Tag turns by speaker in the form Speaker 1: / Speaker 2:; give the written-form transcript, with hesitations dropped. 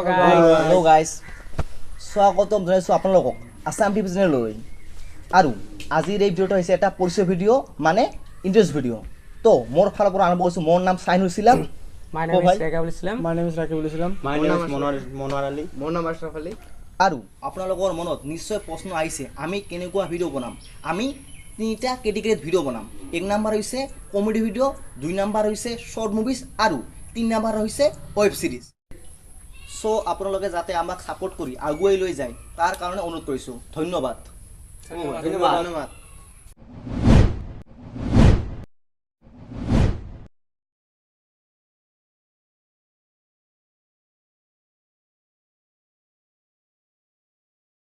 Speaker 1: Guys.
Speaker 2: Hello guys, স্বাগতম জনাইছোঁ আপোনালোকক আছাম টিভি চেনেললৈ। আৰু আজিৰ এই ভিডিঅ'টো হৈছে এটা পৰিচয় ভিডিঅ', মানে ইণ্টাৰেষ্ট ভিডিঅ'। তো মোৰ ফালৰ পৰা আৰম্ভ কৰিছোঁ। মোৰ নাম চাইনুল Islam.
Speaker 1: My name is Rekabul Islam.
Speaker 3: My name is Rakibul Islam.
Speaker 4: My name is Monowar Ali.
Speaker 5: মোৰ নাম আশৰাফ আলী।
Speaker 2: আৰু আপোনালোকৰ মনত নিশ্চয় প্ৰশ্ন আহিছে, আমি কেনেকুৱা ভিডিঅ' বনাম? আমি তিনিটা কেটেগৰীত ভিডিঅ' বনাম। এক নাম্বাৰ হৈছে কমেডি ভিডিঅ', দুই নাম্বাৰ হৈছে শ্বৰ্ট মুভিজ আৰু তিনি নাম্বাৰ হৈছে ৱেব ছিৰিজ। চ' আপোনালোকে যাতে আমাক ছাপোৰ্ট কৰি আগুৱাই লৈ যায়, তাৰ কাৰণে অনুৰোধ কৰিছোঁ। ধন্যবাদ।
Speaker 5: ধন্যবাদ।